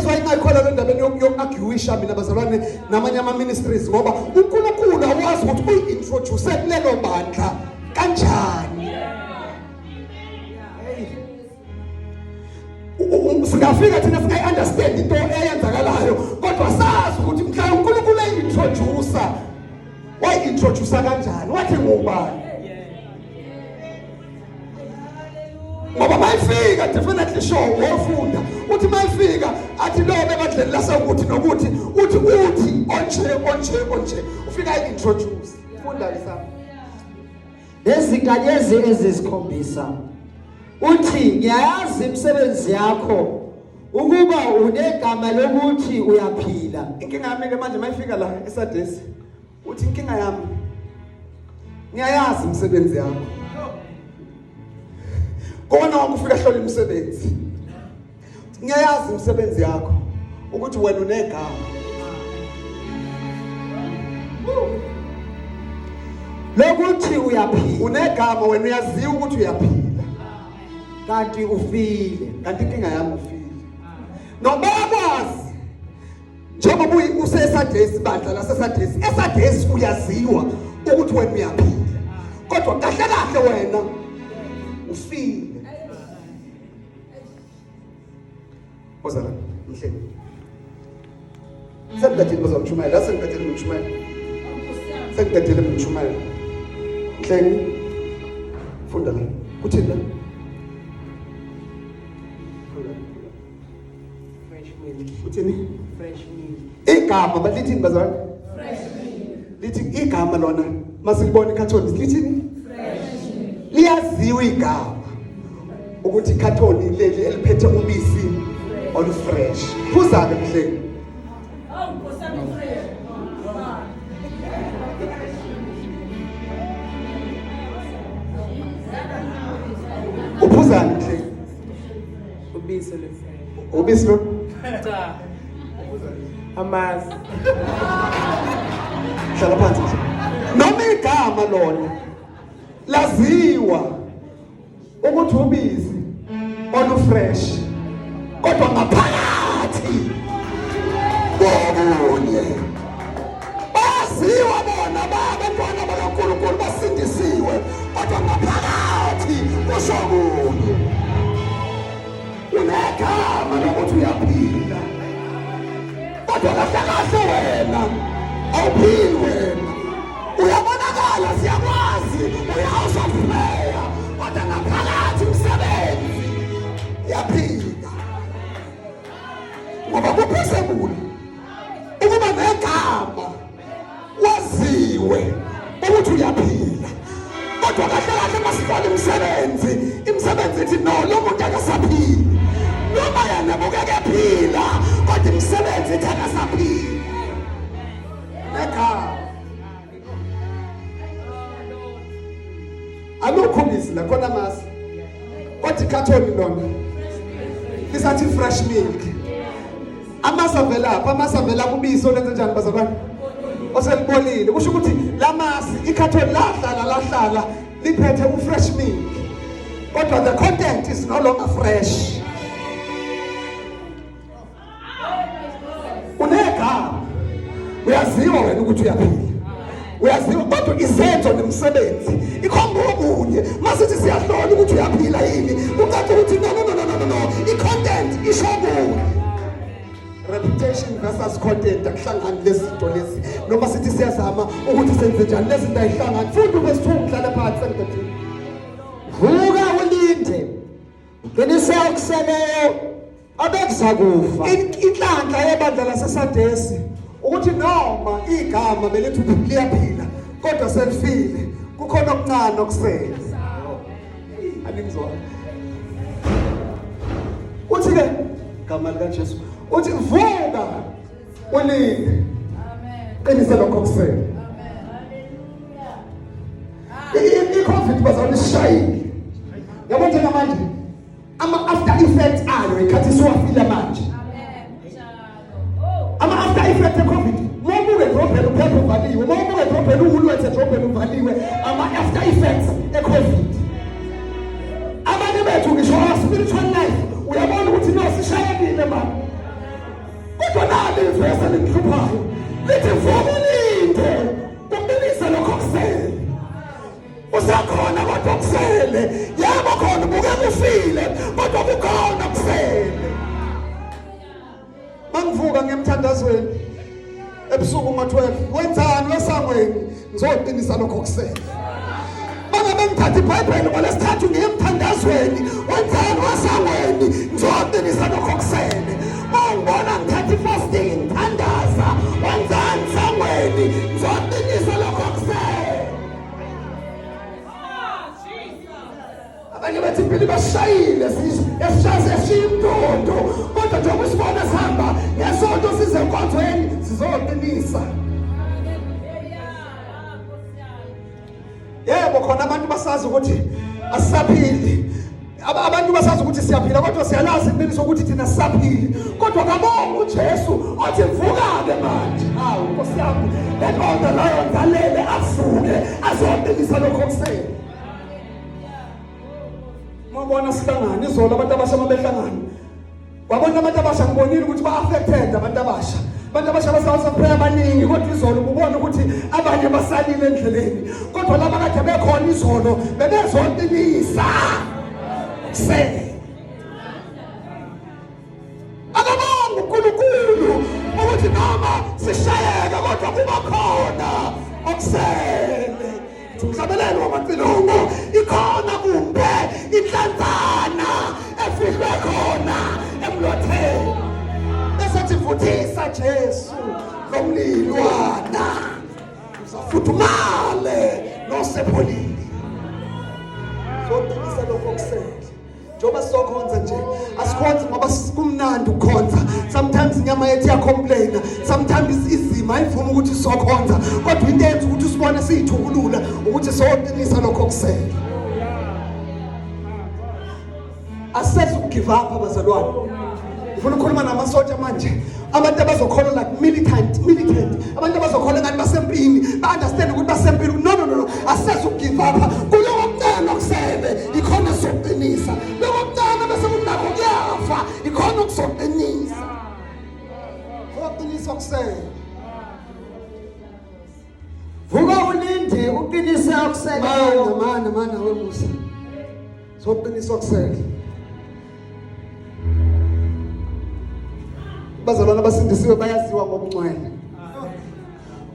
why ngayikholwa le ndabeni yoku-arguisha mina bazalwane namanye ama-ministries ngoba uNkulunkulu awazi ukuthi uyi-introduce kulelo bandla kanjani. Singafika thina singayi-understand into eyenzakalayo kodwa sazi ukuthi mhla uNkulunkulu eyi-introduce wayi-introduce kanjani wathi ngubani ngoba mayifika definitely sure wofunda uthi mayifika athi lo bebandleni lasekuthi nokuthi uthi uthi onje onje onje ufika ayi-introduce funda ke sami Nezinkanyezi ezisikhombisa uthi ngiyayazi imisebenzi yakho ukuba unegama lokuthi uyaphila. Inkinga yami ke manje mayifika la eSadesi uthi inkinga yami ngiyayazi imisebenzi yakho. Kona wonke ufika hlola imisebenzi. Ngiyayazi imisebenzi yakho ukuthi wena unegama. Lokuthi uyaphila. Unegama wena uyaziwa ukuthi uyaphila. Kanti ufile. Kanti inkinga yami ufile. Noma bakwazi njengoba useSadesi bandla laseSadesi eSadesi uyaziwa ukuthi wena uyaphila kodwa kahle kahle wena ufile. Woza la mhleli. Sengiqedile bazomshumayela, sengiqedile ngimshumayela. Sengiqedile ngimshumayela. Mhleli funda la. Kuthini la? Fresh milk. Uthini? Fresh milk. Igama balithini bazalwane? Fresh milk. Lithi igama lona masilibona ikhathoni lithini? Fresh milk. Liyaziwa igama ukuthi ikhathoni leli eliphethe ubisi olufresh. Phuza ke mhleli. Oh, Nkosi fresh. Uphuzani mhleli? Ubisi olufresh. Ubisi lo? Cha. Amasi. Hlala phansi nje. Noma igama lona laziwa ukuthi ubisi olufresh kodwa ngaphakathi kokunye baziwa bona babantwana bakaNkulunkulu basindisiwe kodwa ngaphakathi kusho kunye unegama lokuthi uyaphila kodwa kahle kahle wena awuphili wena uyabonakala siyakwazi uyi-house of prayer kodwa ngaphakathi umsebenzi uyaphila ngoba kuphosebule ukuba negama waziwe ukuthi uyaphila kodwa kahle kahle masifaka imisebenzi imisebenzi ithi no lo muntu akasaphili noma yena bukeke ephila kodwa imisebenzi ithi akasaphili negama alukho ubisi la khona amasi kodwa ikhathoni lona lisathi fresh milk amasi avelaphi amasi avela kubisi olenze njani bazalwane oselibolile kusho ukuthi lamasi ikhathoni lahlala lahlala liphethe ufresh milk kodwa the content is no longer fresh unegama uyaziwa wena ukuthi uyaphila uyaziwa kodwa izenzo nemisebenzi ikhomba okunye masithi siyahlola ukuthi uyaphila yini kucaca ukuthi no no no no no no i-content isho okunye reputation versus content akuhlangani lezi zinto lezi noma sithi siyazama ukuthi senze njani lezi zinto ayihlangani funda ube sithuka ngihlale phansi sengiqedile Vuka ulinde uqinise okuseleyo abekuzakufa inhlanhla yebandla laseSadesi ukuthi noma igama belithi liyaphila kodwa selifile kukhona okuncane okusele aningizwa uthi ke gama likaJesu uthi vuka ulinde amen qinise lokho okusele amen i-covid bazalwane isishayile yabo njengamanje ama-after effects ayo ikhathi siwafile manje ama-after effect e-covid uma ubuke edrobheni uphepha uvaliwe uma ubuke edrobheni uwulwethe edrobheni uvaliwe ama-after effects e-covid abanye bethu ngisho our spiritual life uyabona ukuthi no sishayekile mani. Nali ivesi elingihluphayo lithi vuka ulinde uqinise lokho kusele. Usakhona kodwa kusele. Yebo khona ubukeka ufile kodwa kukhona kusele. Mangivuka ngemthandazweni ebusuku ngo-12 wenzani wesangweni ngizoqinisa lokho kusele. Bangabe ngithatha iBhayibheli ngolesithathu ngiye emthandazweni wenzani wasangweni ngizoqinisa lokho kusele. Mawungibona ngithatha ifasting ngithandaza wenzani sangweni ngizoqinisa lokho kusele. Abanye bathi impilo ibashayile esishaya seshiya imndondo kodwa njengoba usibona sihamba ngesonto size enkonzweni sizoqinisa. Yebo khona abantu basazi ukuthi asisaphili abantu basazi ukuthi siyaphila kodwa siyalazi iqiniso ukuthi thina sisaphili kodwa kabonga uJesu othi vuka-ke manje hawu nkosi yami let all the lions alele avuke azoqinisa lokho kusele mabona sihlangana izolo abantu abasha mabehlangana wabona abantu abasha ngibonile ukuthi ba-affected abantu abasha abantu abasha basawusa prayer abaningi kodwa izolo ububona ukuthi abanye basalile endleleni kodwa laba kade bekhona izolo bebezoqinisa kusele Akabonga uNkulunkulu ukuthi noma sishayeka kodwa kuba khona okusele. Umhlabelelo wamacilongo ikhona kumbe inhlanzana efihlwe khona emlotheni. Bese thi vuthisa Jesu lomlilwana. Uzafudumale nosepholile. Zoqinisa lokho okusele. Njengoba sizokhonza nje asikhonzi ngoba kumnandi ukukhonza sometimes inyama yethu iyacomplaina sometimes izima ayivumi ukuthi sizokhonza kodwa into eyenza ukuthi usibone siyithukulula ukuthi soqinisa lokho kusele asese ukugive up abazalwane ngifuna ukukhuluma namasotsha manje abantu abazokholwa like militant militant abantu abazokholwa ngathi basempini ba-understand ukuthi basempini no no no asese ukugive up kuloko kuncane okusele ikhona sokuqinisa loko kuncane bese kunakho kuyafa ikhona okuzoqinisa soqinisa okusele Vuka ulinde uqinise okuseleyo. Mana mana mana wemusa. Soqinisa okusele. Bazalwane abasindisiwe bayaziwa ngobungcwele.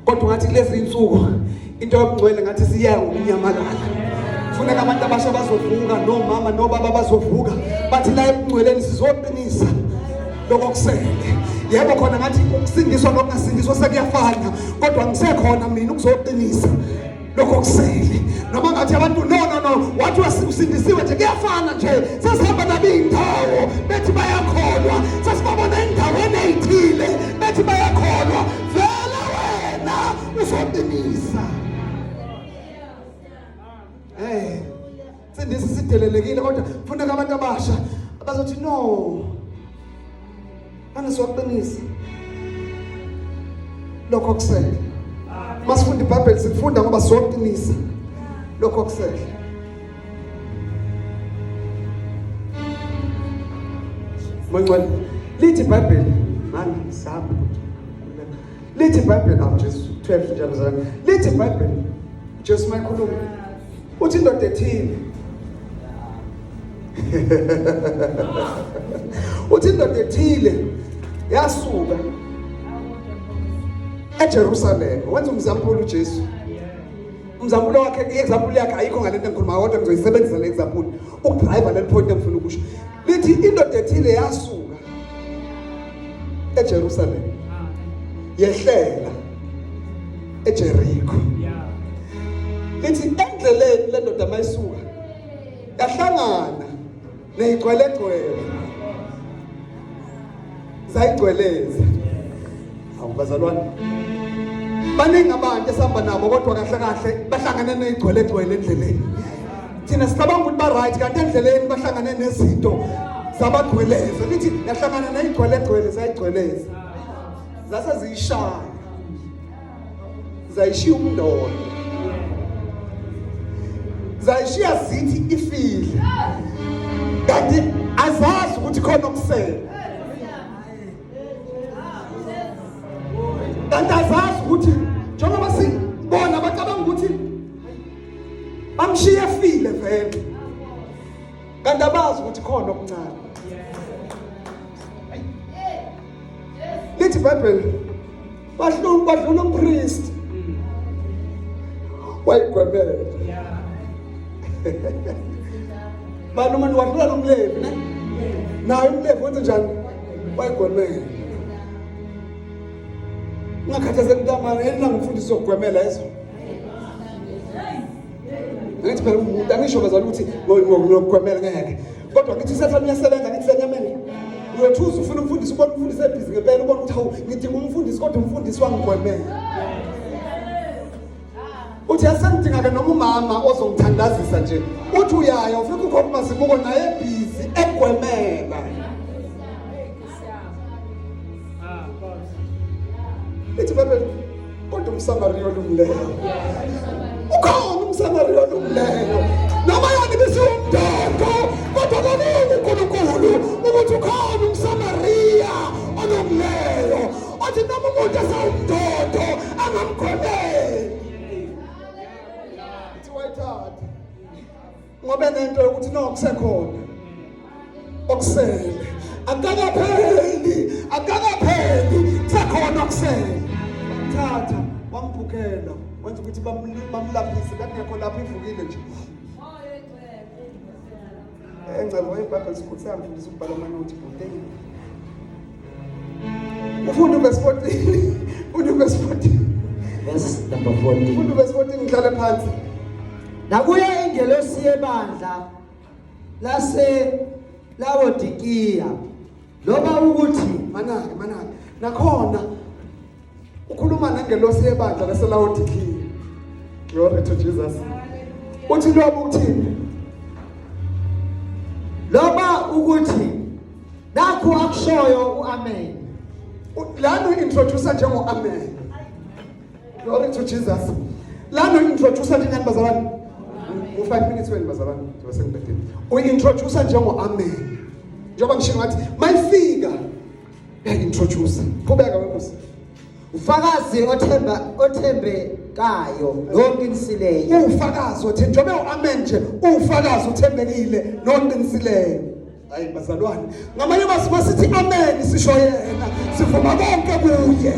Kodwa ngathi kulezi insuku into yobungcwele ngathi siya ngokunyamalala. Funeka abantu abasha bazovuka nomama nobaba bazovuka bathi la ebungcweleni sizoqinisa lokho kusele. Yebo khona ngathi ukusindiswa nokungasindiswa sekuyafana kodwa ngisekhona mina ukuzoqinisa lokho kusele noma ngathi abantu no no no wathi usindisiwe nje kuyafana nje sesihamba nabo iy'ndawo bethi bayakholwa sesibabona endaweni ey'thile bethi bayakholwa vele wena uzoqinisa Eh sindisi sidelelekile kodwa funeka abantu abasha abazothi no Angizoqinisa lokho kusele. Masifunda iBhayibheli sifunda ngoba sizoqinisa lokho kusele. Mangcwele lithi iBhayibheli mani sihamba lithi iBhayibheli awu Jesu 12 njalo zana lithi iBhayibheli Jesu mayikhuluma uthi indoda ethile uthi indoda ethile yasuka eJerusalem wenza umzambulo uJesu umzambulo wakhe i-example yakhe ayikho ngalento engikhuluma kodwa ngizoyisebenzisa le example ukudrive leli point engifuna ukusho lithi indoda ethile yasuka eJerusalem yehlela eJericho lithi endleleni le ndoda mayisuka yahlangana neyigcwelegcwele zayigcweleza awu bazalwane baningi abantu esihamba nabo kodwa kahle kahle bahlangane neyigcwelegcwele endleleni thina sicabanga ukuthi ba-right kanti endleleni bahlangane nezinto zabagcweleza lithi yahlangana neyigcwelegcwele zayigcweleza zase ziyishaya zayishiya umndondo zayishiya zithi ifile kanti azazi ukuthi khona okusele. Kanti azazi ukuthi njengoba sibona bacabanga ukuthi bamshiye efile vele. Kanti abazi ukuthi khona okuncane. Lithi iBhayibheli bahlula badlula umpriest. Wayigwemela. Bani umuntu wadlula nomlevi ne? Naye umlevi wenze njani? Wayigwemela. Ungakhathazeki mntamane, elilanga umfundisi uzokugwemela yezo. Ngithi phela umuntu angisho bazali ukuthi ngokugwemela ngeke. Kodwa ngithi usathane uyasebenza ngithi senyameni. Uyothuza ufuna umfundisi ubona umfundisi ebhizi ngempela ubona ukuthi hawu ngidinga umfundisi kodwa umfundisi wangigwemela. Uthi yasengidinga ke noma umama ozongithandazisa nje. Uthi uyaya ufika ukhona uMazibuko naye ebhizi egwemela. Ithi bebe kodwa umSamariya olungileyo. Ukhona umSamariya olungileyo. Noma yona ibisiwumdodo kodwa koningi uNkulunkulu ukuthi ukhona umSamariya olungileyo. Othi noma umuntu esawumdodo angamkhoneli. Ithi wayithatha. Ngoba nento yokuthi no kusekhona. Okusele. Akakapheli, akakapheli, kusekhona okusele. Thatha wambhukela wenza ukuthi bamlaphise bekungekho lapho ivukile nje. Engcebo iBhayibheli school siyangifundisa ukubhala amanothi bhuti. Ufunda uverse 14. Funda uverse 14. Verse number 14. Funda uverse 14 ngihlale phansi. Nakuye ingelosi yebandla lase Lawodikiya loba ukuthi manake manake nakhona ukhuluma nengelosi yebandla laseLawodikiya. Glory to Jesus. Uthi loba uthini? Loba ukuthi nakhu akushoyo uAmen. Lana uintroduce njengo amen. Glory to Jesus. Lana uintroduce njengani bazalwane? U5 minutes wenu bazalwane njengoba sengibhedile. Uintroduce njengo amen. Njengoba ngisho ngathi mayifika uyaintroduce. Qhubeka wenkosi. Ufakazi othemba othembekayo noqinisileyo. Ufakazi othembe njengoba uamen nje ufakazi othembekile noqinisileyo. Hayi bazalwane, ngamanye amazwi masithi amen sisho yena, sivuma konke kuye.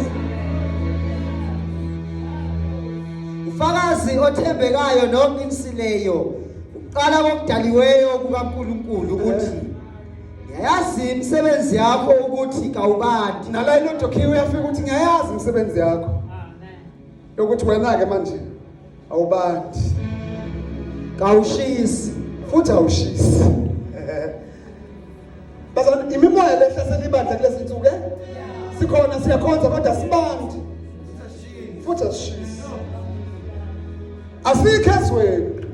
Ufakazi othembekayo noqinisileyo uqala kokudaliweyo kukaNkulunkulu ukuthi ngiyayazi imisebenzi yakho ukuthi kawubandi. Nala ilodokhiwe uyafika ukuthi ngiyayazi imisebenzi yakho. Yokuthi wena ke manje awubandi. Kawushisi futhi awushisi. Bazalwane imimoya lehlasela ibandla kulezi nsuku eh? Sikhona siyakhonza kodwa sibandi. Futhi asishisi. Asikho ezweni.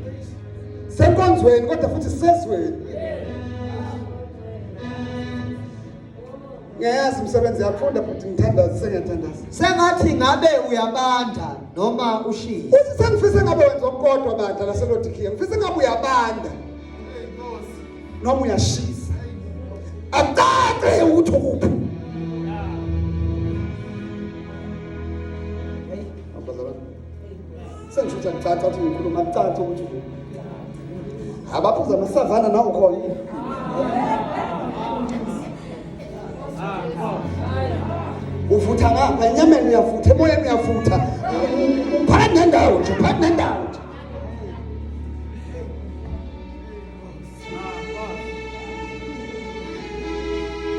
Senkonzweni kodwa futhi sisezweni. Ngiyayazi imisebenzi yakho funda futhi ngithandaze sengiyathandaza. Sengathi ngabe uyabanda noma ushisa. Uthi sengifise ngabe wenza okukodwa bandla laseLodikhiya. Ngifise ngabe uyabanda. Noma uyashisa. Akucace ukuthi ukuphi. Sengisho ukuthi akucaca ukuthi ngikhuluma akucace ukuthi abaphuza amasavana nawo khona yini. Uvutha ngapha enyameni uyavutha emoyeni uyavutha uphakathi nendawo nje uphakathi nendawo nje.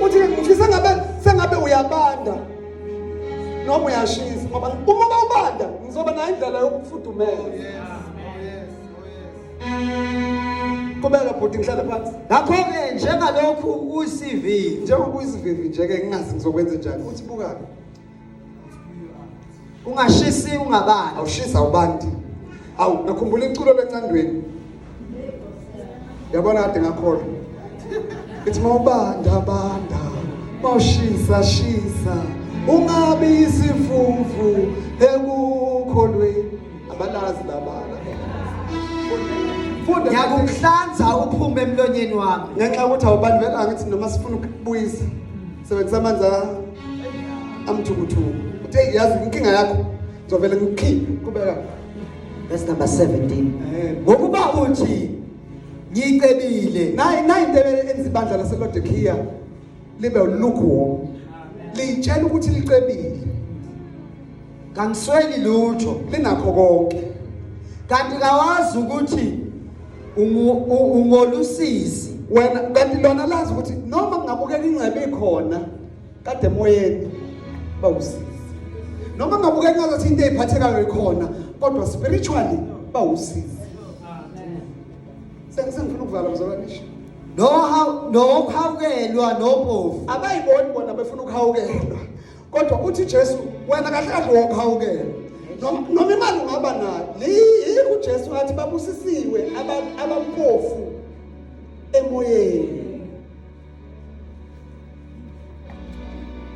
Uthi ngifisa ngabe sengabe uyabanda noma uyashisa ngoba uma ubanda ngizoba nayo indlela yokufudumela. Qhubeka bhuti ngihlale phansi. Ngakho-ke njengalokhu uyisivivi. Njengoba uyisivivi nje-ke ngingazi ngizokwenza njani. Uthi buka-ke. Ungashisi ungabandi. Awushisi awubandi. Awu ngakhumbula iculo lencandweni. Yabona kade ngakholwa. Ithi mawubanda banda, mawushisa shisa, ungabi isifufu ekukholweni. Abalazi labala. Funda. Ngiyakuhlanza uphume emlonyeni wami. Ngenxa yokuthi awubandi vele angithi noma sifuna ukubuyisa. Sebenzisa amanzi amthukuthuku. Ngithi hey, yazi inkinga yakho ngizovele ngikukhiphe. Qhubeka. Verse number 17. Eh. Ngokuba uthi ngicebile Nayi nayi into enza ibandla laseLodikhiya libe lukewarm. Liyitshela ukuthi licebile, kangisweli lutho linakho konke. Kanti kawazi ukuthi ungolusizi Wena kanti lona lazi ukuthi noma kungabukeka ingcebo ikhona kade emoyeni bawusizi. Noma kungabukeka ngathi into eziphathekayo ikhona kodwa spiritually bawusizi. Sengifuna ukuvala mzalwane ngisho. Nokuhawukelwa nobovu. Abayiboni bona befuna ukuhawukelwa. Kodwa uthi Jesu wena kahle kahle wokuhawukelwa. Noma imali ungaba nayo. Yikho uJesu athi babusisiwe abampofu emoyeni.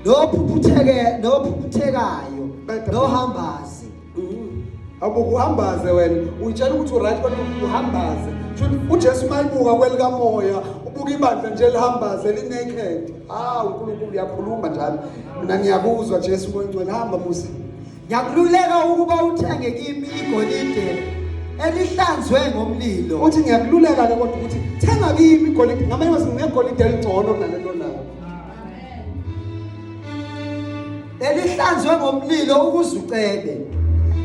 Nophuphutheke nophuphuthekayo nohambazi. Abukuhambaze wena uyitshela ukuthi uright kodwa uhambaze. Shuthi uJesu mayibuka kwelikamoya ubuka ibandla nje lihambaze li-naked. Ah uNkulunkulu uyakhuluma njalo. Mina ngiyakuzwa Jesu ngcwele hamba Musa. Ngiyakululeka ukuba uthenge kimi igolide elihlanzwe ngomlilo. Uthi ngiyakululeka ke kodwa ukuthi thenga kimi igolide ngamanye amazwi nginegolide elingcono kunalento nayo. Elihlanzwe ngomlilo ukuze ucebe.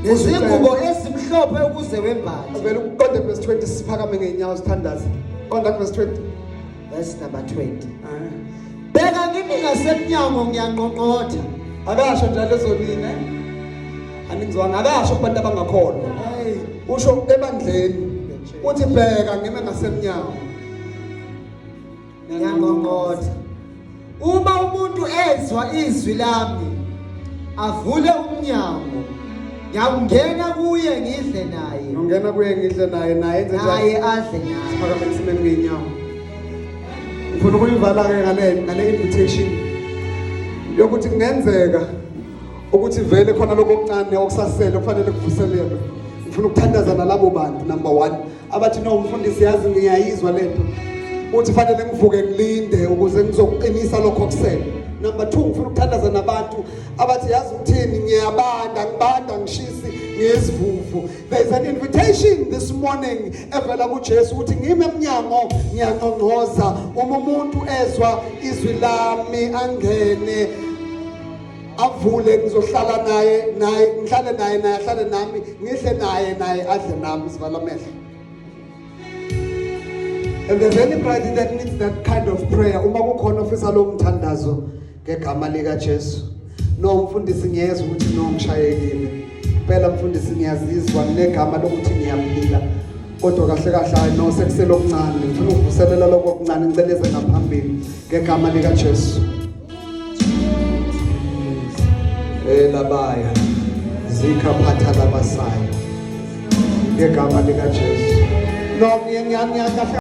Nezingubo ezimhlophe ukuze wembathe. Vele uqonde verse 20 siphakame ngeenyawo sithandaze. Qonda verse 20. Verse number 20. Bheka ngimi ngasemnyango ngiyanqonqotha. Akasho njalo ezolini eh? Aningizwanga akasho kubantu abangakholwa. Hey, Usho ebandleni. Uthi bheka ngime ngasemnyango. Ngiyanqonqotha. Uma umuntu ezwa izwi lami avule umnyango, ngiyakungena kuye ngidle naye. Ngingena kuye ngidle naye naye enze njani? Naye adle naye. Siphakame simeni ngeenyawo. Ngifuna ukuyivala ke ngale invitation yokuthi kungenzeka ukuthi vele khona lokho okuncane okusasele okufanele kuvuselelwe. Ngifuna ukuthandaza nalabo bantu number 1 abathi no mfundisi yazi ngiyayizwa lento uthi fanele ngivuke ngilinde ukuze ngizokuqinisa lokho okusele. Number 2 ngifuna ukuthandaza nabantu abathi yazi ukuthini ngiyabanda ngibanda ngishisi ngiyisivuvu. There is an invitation this morning evela kuJesu ukuthi ngime emnyango ngiyanqonqoza uma umuntu ezwa izwi lami angene avule ngizohlala naye naye ngihlale naye naye ahlale nami ngidle naye naye adle nami. Sivala amehlo. If there's anybody that needs that kind of prayer, uma kukhona ofisa lo mthandazo ngegama lika Jesu. No mfundisi ngiyezwa ukuthi no ngishayekile. Phela mfundisi ngiyazizwa nginegama lokuthi ngiyaphila. Kodwa kahle kahle hayi no sekusele okuncane. Ngifuna ukuvuselela lokho okuncane ngiceleze ngaphambili ngegama lika Jesu. Elabaya zikha phatha labasaya ngegama lika Jesu. No ngiya ngiya kahle.